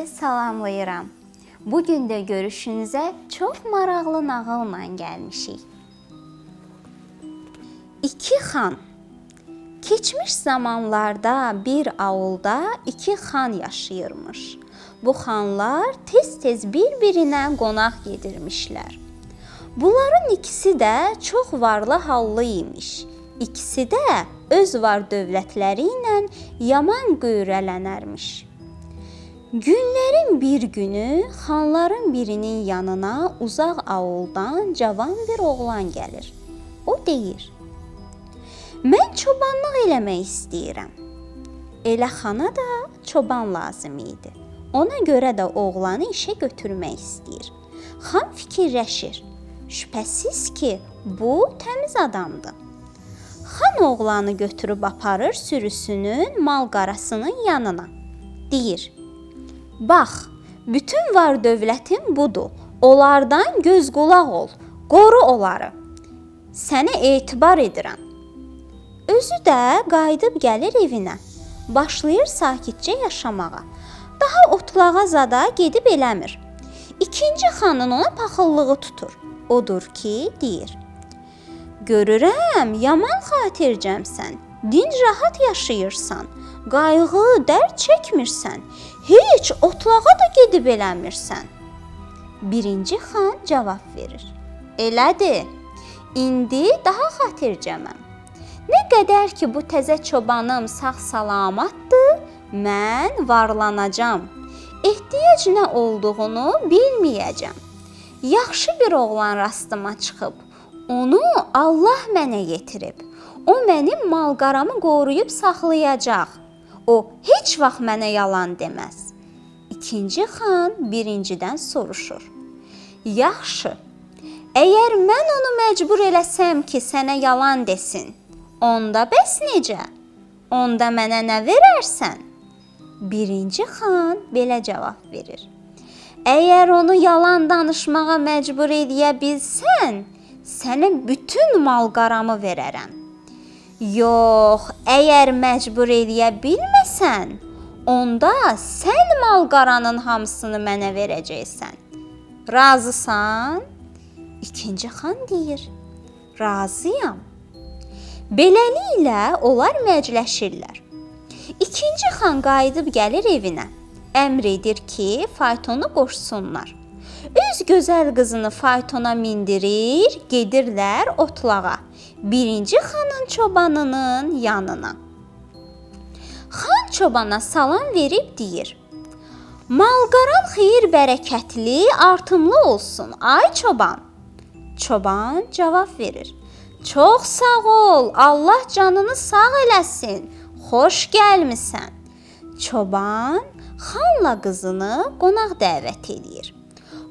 sizi salamlayıram. Bu gün də görüşünüzə çox maraqlı nağılla gəlmişik. İki xan. Keçmiş zamanlarda bir aulda iki xan yaşayırmış. Bu xanlar tez-tez bir-birinə qonaq gedirmişlər. Bunların ikisi də çox varlı hallı imiş. İkisi də öz var dövlətləri ilə yaman qürrələnərmiş. Günlərin bir günü xanların birinin yanına uzaq auldan cavan bir oğlan gəlir. O deyir: "Mən çobanlıq eləmək istəyirəm." Elə xana da çoban lazım idi. Ona görə də oğlanı işə götürmək istəyir. Xan fikirləşir. Şübhəsiz ki, bu təmiz adamdır. Xan oğlanı götürüb aparır sürüsünün mal-qarasının yanına. Deyir: "Bax, bütün var dövlətim budur. Onlardan göz qulaq ol, qoru onları. Sənə etibar edirəm." Özü də qayıdıb gəlir evinə. Başlayır sakitcə yaşamağa. Daha otlağa zada gedib eləmir. İkinci xanın ona paxıllığı tutur. Odur ki, deyir: "Görürəm, yaman xatircəmsən. Dinc rahat yaşayırsan. Qayğı, dərd çəkmirsən. Heç otlağa da gedib eləmirsən." Birinci xan cavab verir: "Elədir. İndi daha xatircəməm. Nə qədər ki bu təzə çobanım sağ-salamatdır, mən varlanacam. Ehtiyac nə olduğunu bilməyəcəm. Yaxşı bir oğlan rastıma çıxıb. Onu Allah mənə yetirib. O mənim mal-qaramı qoruyub saxlayacaq. O heç vaxt mənə yalan deməz." İkinci xan birincidən soruşur: "Yaxşı, əgər mən onu məcbur eləsəm ki, sənə yalan desin, onda bəs necə? Onda mənə nə verərsən?" Birinci xan belə cavab verir: "Əgər onu yalan danışmağa məcbur eləyə bilsən, sənə bütün mal-qaramı verərəm. Yox, əgər məcbur eləyə bilməsən, onda sən mal-qaranın hamısını mənə verəcəksən. Razısan?" İkinci xan deyir: "Razıyam." Beləliklə onlar məcləşirlər. İkinci xan qayıdıb gəlir evinə. Əmr edir ki, faytonu qoşsunlar. Öz gözəl qızını faytona mindirir, gedirlər otlağa. Birinci xanın çobanının yanına. Xan çobana salam verib deyir: "Malqaran xeyir bərəkətli, artımlı olsun, ay çoban." Çoban cavab verir: "Çox sağ ol, Allah canını sağ eləsin. Xoş gəlmisən." Çoban xanla qızını qonaq dəvət eləyir.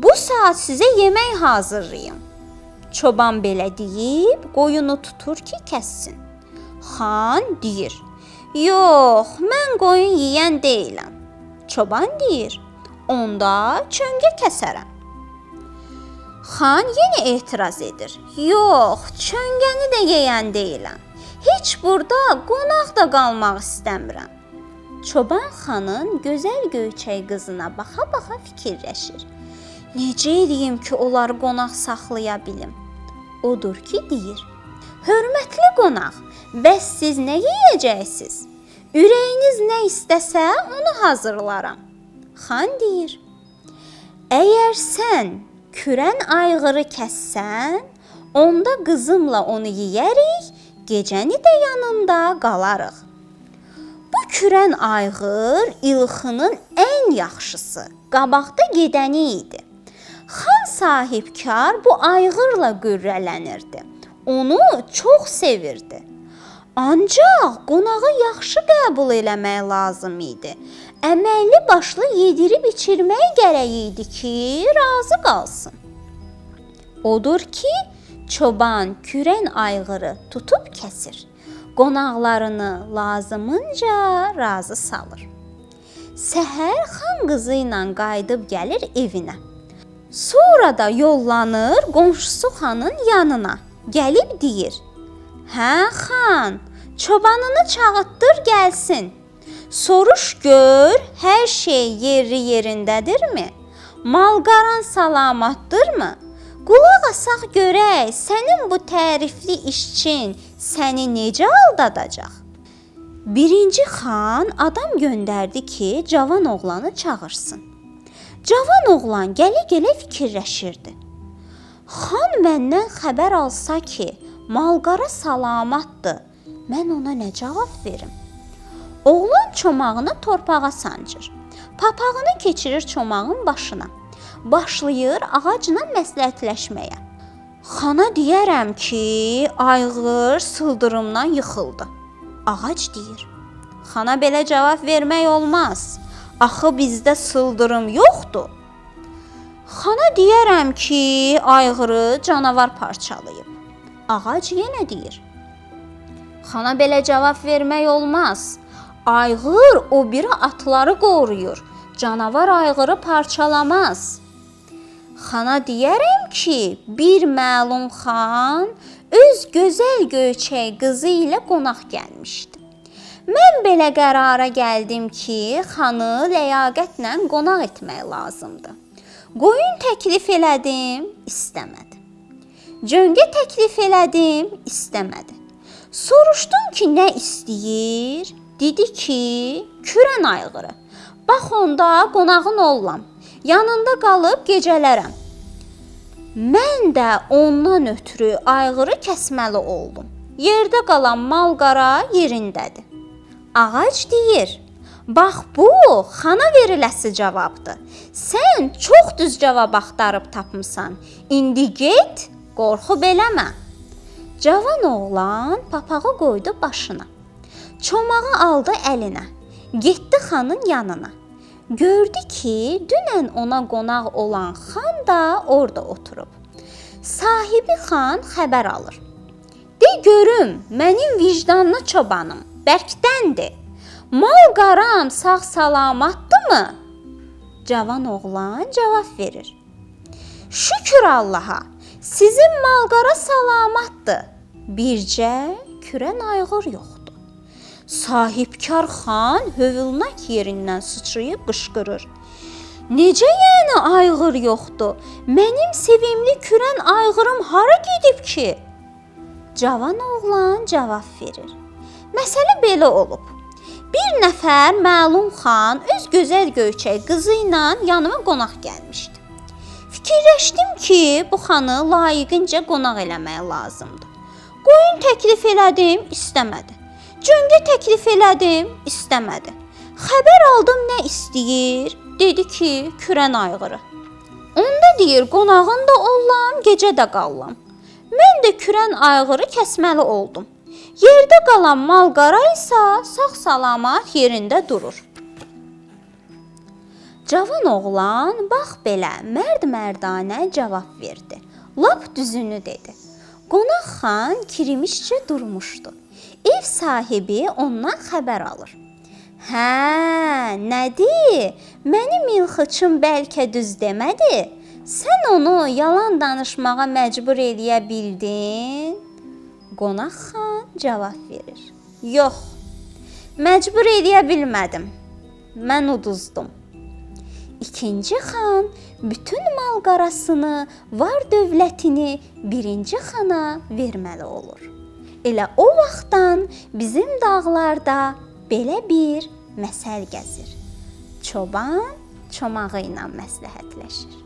"Bu saat sizə yemək hazırlayım." Çoban belə deyib qoyunu tutur ki, kəssin. Xan deyir: "Yox, mən qoyun yeyən deyiləm." Çoban deyir: "Onda çöngə kəsərəm." Xan yenə etiraz edir: "Yox, çöngəni də yeyən deyiləm. Heç burada qonaq da qalmaq istəmirəm." Çoban xanın gözəl göyçək qızına baxa-baxa fikirləşir. Necə eləyim ki, onları qonaq saxlaya bilim? Odur ki, deyir: "Hörmətli qonaq, bəs siz nə yeyəcəksiniz? Ürəyiniz nə istəsə, onu hazırlaram." Xan deyir: "Əgər sən kürən ayğırı kəssən, onda qızımla onu yeyərik, gecəni də yanında qalarıq." Bu kürən ayğır ilxının ən yaxşısı, qabaqda gedəni idi. Xan sahibkar bu ayğırla qürrələnirdi. Onu çox sevirdi. Ancaq qonağı yaxşı qəbul eləmək lazım idi. Əməlli başlı yedirib içirmək gərək idi ki, razı qalsın. Odur ki, çoban kürən ayğırı tutub kəsir. Qonaqlarını lazımınca razı salır. Səhər xan qızı ilə qayıdıb gəlir evinə. Sonra da yollanır qonşusu xanın yanına. Gəlib deyir: "Hə xan, çobanını çağıtdır gəlsin. Soruş gör, hər şey yerli yerindədirmi? Malqaran salamatdırmı? Qulaq asaq görək, sənin bu tərifli işçin səni necə aldadacaq? Birinci xan adam göndərdi ki, cavan oğlanı çağırsın. Cavan oğlan gələ-gələ fikirləşirdi. Xan məndən xəbər alsa ki, malqara salamatdır, mən ona nə cavab verim? Oğlan çomağını torpağa sancır. Papağını keçirir çomağın başına. Başlayır ağacla məsləhətləşməyə. Xana deyərəm ki, ayğır sıldırımdan yıxıldı. Ağac deyir: Xana belə cavab vermək olmaz. Axı bizdə sıldırım yoxdur. Xana deyərəm ki, ayğırı canavar parçalayıb. Ağac yenə deyir: Xana belə cavab vermək olmaz. Ayğır o biri atları qoruyur. Canavar ayğırı parçalamaz. Xana deyərəm ki, bir məlum xan öz gözəl göyçək qızı ilə qonaq gəlmişdi. Mən belə qərara gəldim ki, xanı ləyaqətlə qonaq etmək lazımdır. Qoyun təklif elədim, istəmədi. Cöngə təklif elədim, istəmədi. Soruşdum ki, nə istəyir? Dedi ki, kürən ayğırı. Bax onda qonağın ollam. Yanında qalıb gecələrəm. Mən də ondan ötürü ayğırı kəsməli oldum. Yerdə qalan mal-qara yerindədir. Ağac deyir: "Bax bu xana veriləsi cavabdır. Sən çox düz cavab axtarıb tapmısan. İndi get, qorxub eləmə." Cavan oğlan papağı qoydu başına. Çomağı aldı əlinə. Getdi xanın yanına. Gördü ki, dünən ona qonaq olan xan da orada oturub. Sahibi xan xəbər alır. De görüm, mənim vicdanlı çobanım bərkdəndir. Mal qaram sağ salamatdırmı? Cavan oğlan cavab verir. Şükür Allaha, sizin malqara salamatdır. Bircə kürən ayğır yoxdur. Sahibkar xan hövülnak yerindən sıçrayıb qışqırır. Necə yəni ayğır yoxdur? Mənim sevimli kürən ayğırım hara gedib ki? Cavan oğlan cavab verir. Məsələ belə olub. Bir nəfər məlum xan öz gözəl göyçək qızı ilə yanıma qonaq gəlmişdi. Fikirləşdim ki, bu xanı layiqincə qonaq eləmək lazımdır. Qoyun təklif elədim, istəmədi. Cöngə təklif elədim, istəmədi. Xəbər aldım nə istəyir? Dedi ki, kürən ayğırı. Onda deyir, qonağın da ollam, gecə də qallam. Mən də kürən ayğırı kəsməli oldum. Yerdə qalan mal-qara isə sağ-salamat yerində durur. Cavan oğlan bax belə mərd-mərdanə cavab verdi. Lap düzünü dedi. Qonaq xan kirimişcə durmuşdu. Ev sahibi ondan xəbər alır. Hə, nədir? Mənim ilxıçım bəlkə düz demədi? Sən onu yalan danışmağa məcbur eləyə bildin? Qonaq xan cavab verir. Yox, məcbur eləyə bilmədim. Mən uduzdum. İkinci xan bütün mal-qarasını, var dövlətini birinci xana verməli olur. Elə o vaxtdan bizim dağlarda belə bir məsəl gəzir. Çoban çomağı ilə məsləhətləşir.